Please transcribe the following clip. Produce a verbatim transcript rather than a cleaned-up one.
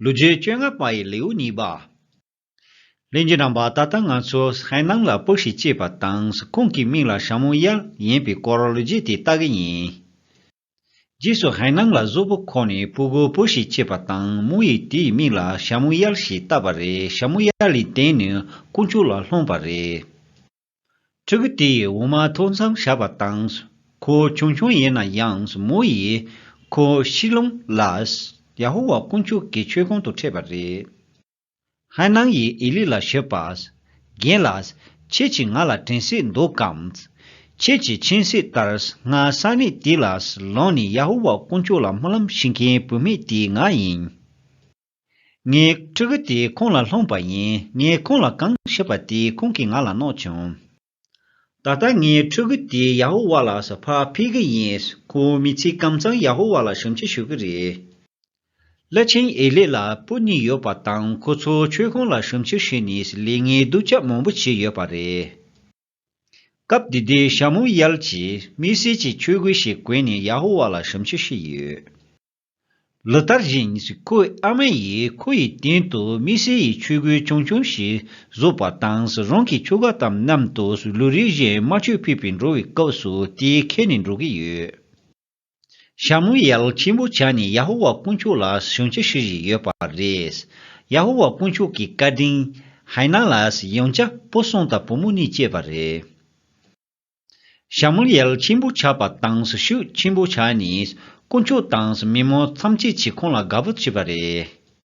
ལོ་རྒྱུས་བཅོ་ལྔ་པ་ཡི་ལེའུ་གཉིས་པ། ལྷན་རྒྱས་རྣམ་པ། ད་ལྟ་ང་ཚོ་ཧའེ་ནང་ལ་སྤོ་ཞིག་བྱས་པ་དང་ཁོང་གི་མིང་ལ་ཞྭ་མོ་ཡལ་ཡིན་པའི་སྐོར་ལོ་རྒྱུས་དེ་ལྟ་གི་ཡིན། རྗེས་སུ་ཧའེ་ནང་ལ་གཟུགས་པོ་འཁོར་ནས་ཕྲུ་གུ་སྤོ་ཞིག་བྱས་པ་དང་མོ་ཡིས་དེའི་མིང་ལ་ཞྭ་མོ་ཡལ་ཞེས་བཏགས་པ་རེད། ཞྭ་མོ་ཡལ་ལས་དེང་ནས་དཀོན་མཆོག་ལ་ལྷུང་བ་རེད། ཕྲུ་གུ་དེ་ཡི་འོ་མ་ཐོག་མཚམས་བཞག་པ་དང་། ཁོ་ཆུང་ཆུང་ཡིན་ན་ཡང་མོ་ཡིས་ཁོ་ཤི་ལོང་ལ་ཡ་ཧོ་ཝཱ་དཀོན་མཆོག་གི་མཆོད་ཁང་དུ་ཁྲིད་པ་རེད། ཧའེ་ནང་ཡིས་ཨེ་ལི་ལ་ཞུས་པ། རྒན་ལགས། ཁྱེད་ཀྱིས་ང་ལ་དྲན་སྲིད་འདུག་གམ། ཁྱེད་ཀྱི་མཁྱེན་གསལ་ལྟར་ང་ས་གནས་དེ་ལ་ལོག་ནས་ཡ་ཧོ་ཝཱ་དཀོན་མཆོག་ལ་སྨོན་ལམ་ཞུ་མཁན་བུད་མེད་དེ་ང་ཡིན། ངའི་ཕྲུ་གུ་དེ་ཁོང་ལ་ལྷུང་བ་ཡིན། ངས་ཁོང་ལ་གང་ཞུས་པ་དེ་ཁོང་གིས་ང་ལ་གནང་བྱུང་། ད་ལྟ་ངའི་ཕྲུ་གུ་དེ་ཡ་ཧོ་ཝཱ་ལ་ཕར་ཕུད་ཀྱི་ཡིན། ཁོ་མི་ཚེ་གང་ཚང་ཡ་ཧོ་ཝཱ་ལ་ཞབས་ཕྱི་ཞུ་གི་རེད། བླ་ཆེན་ཨེ་ལི་ལ་བུ་གཉིས་ཡོད་པ་དང་ཁོ་ཚོ་མཆོད་ཁང་ལ་ཞབས་ཕྱི་ཞུས་ནས་ལས་ངན་སྡུག་ཅག་མང་པོ་བྱས་ཡོད་པ་རེད། སྐབས་དེ་དུས་ཞྭ་མོ་ཡལ་གྱིས་དམིགས་བསལ་གྱི་ཆོས་གོས་ཤིག་གོན་ནས་ཡ་ཧོ་ཝཱ་ལ་ཞབས་ཕྱི་ཞུས་ཡོད། ལོ་ལྟར་བཞིན་ཁོའི་ཨ་མ་ཡིས་ཁོ་ཡི་སྟེང་དུ་དམིགས་བསལ་གྱི་ཆོས་གོས་ཆུང་ཆུང་ཞིག་བཟོས་པ་དང་རང་གི་ཁྱོ་ག་དང་མཉམ་དུ་ལོ་རེ་བཞིན་དམར་མཆོད་ཕུལ་བར་འགྲོ་བའི་སྐབས་སུ་དེ་འཁྱེར་ནས་འགྲོ་གི་ཡོད། ཞྭ་མོ་ཡལ་ཆེན་པོ་ཆགས་ནས་ཡ་ཧོ་ཝཱ་དཀོན་མཆོག་ལ་ཞབས་ཕྱི་ཞུ་བཞིན་ཡོད་པ་རེད། ཡ་ཧོ་ཝཱ་དཀོན་མཆོག་གི་བཀའ་དྲིན་ཧའེ་ནང་ལ་ཡང་བསྐྱར་བུ་གསུམ་དང་བུ་མོ་གཉིས་སྐྱེས་པ་རེད། ཞྭ་མོ་ཡལ་ཆེན་པོ་ཆགས་པ་དང་ཤུགས་ཆེན་པོ་ཆགས་ནས་དཀོན་མཆོག་དང་མི་མང་ཐམས་ཅད་ཀྱིས་ཁོང་ལ་དགའ་པོ་བྱས་པ་རེད།